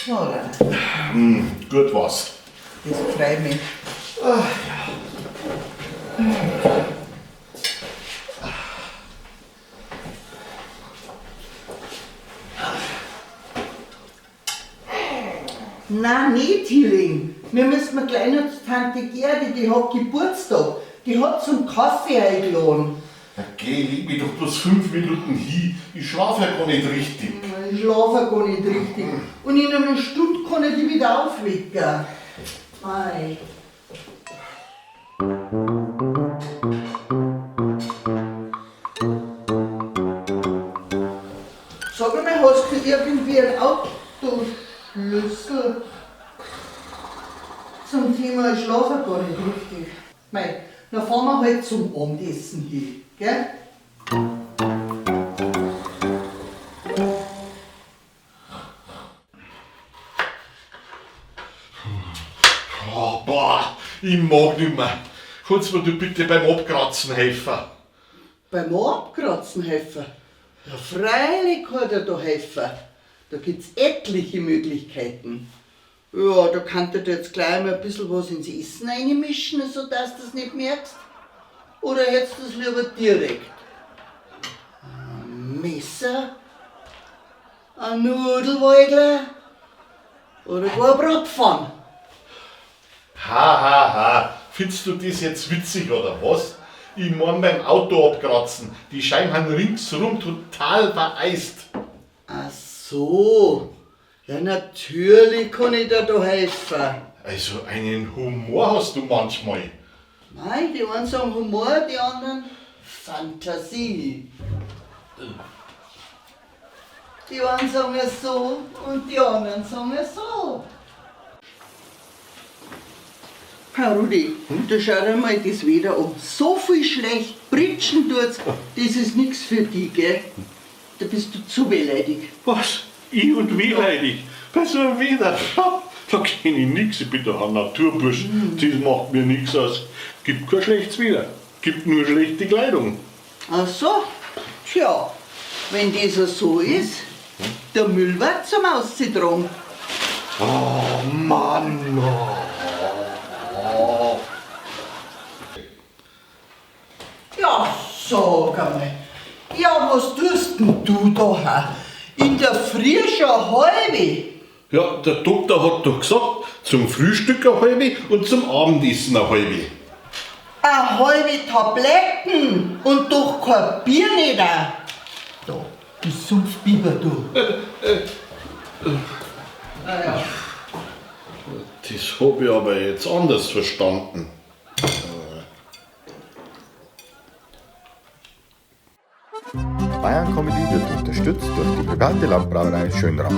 Oder? Gut war's. Das freut mich. Nein, nicht hinlegen. Wir müssen gleich noch zu Tante Gerdi, die hat Geburtstag. Die hat zum Kaffee eingeladen. Na geh, leg mich doch bloß 5 Minuten hin. Ich schlaf ja gar nicht richtig. Ich schlafe ja gar nicht richtig. Und in einer Stunde kann ich dich wieder aufwecken. Mei. Sag mal, hast du irgendwie einen Autoschlüssel zum Thema ich schlafe gar nicht richtig? Mei, dann fahren wir halt zum Abendessen hin, gell? Oh, boah, ich mag nicht mehr. Kannst mir du bitte beim Abkratzen helfen? Beim Abkratzen helfen? Ja, freilich kann er da helfen. Da gibt's etliche Möglichkeiten. Ja, da kann er dir jetzt gleich mal ein bisschen was ins Essen reinmischen, sodass du das nicht merkst. Oder hättest du es lieber direkt? Ein Messer? Ein Nudelwalgler? Oder gar ein Bratpfanne? Ha, ha, ha. Findest du das jetzt witzig oder was? Ich mein beim Auto abkratzen. Die Scheiben haben ringsrum total vereist. Ach so. Ja, natürlich kann ich dir da helfen. Also einen Humor hast du manchmal. Nein, die einen sagen Humor, die anderen Fantasie. Die einen sagen es so und die anderen sagen es so. Herr Rudi, da schau dir mal das Wetter an. So viel schlecht Pritschen tut's, das ist nix für dich, gell? Da bist du zu beleidigt. Was? Ich und wehleidig? Bei so einem Wetter? Da kenn ich nix, ich bin doch ein Naturbursch. Das macht mir nix aus. Gibt kein schlechtes Wetter. Gibt nur schlechte Kleidung. Ach so? Tja, wenn das so ist, der Müll wird zum Ausziehen. Oh Mann! Oh. Ja, sag einmal. Ja, was tust denn du da? Hä? In der Früh schon halbe. Ja, der Doktor hat doch gesagt, zum Frühstück eine halbe und zum Abendessen eine halbe. Eine halbe Tabletten und doch kein Bier nicht auch. Da, die Sumpfbiber, du. Naja. Das hab ich aber jetzt anders verstanden. Bayern Comedy wird unterstützt durch die private Landbrauerei Schönrath.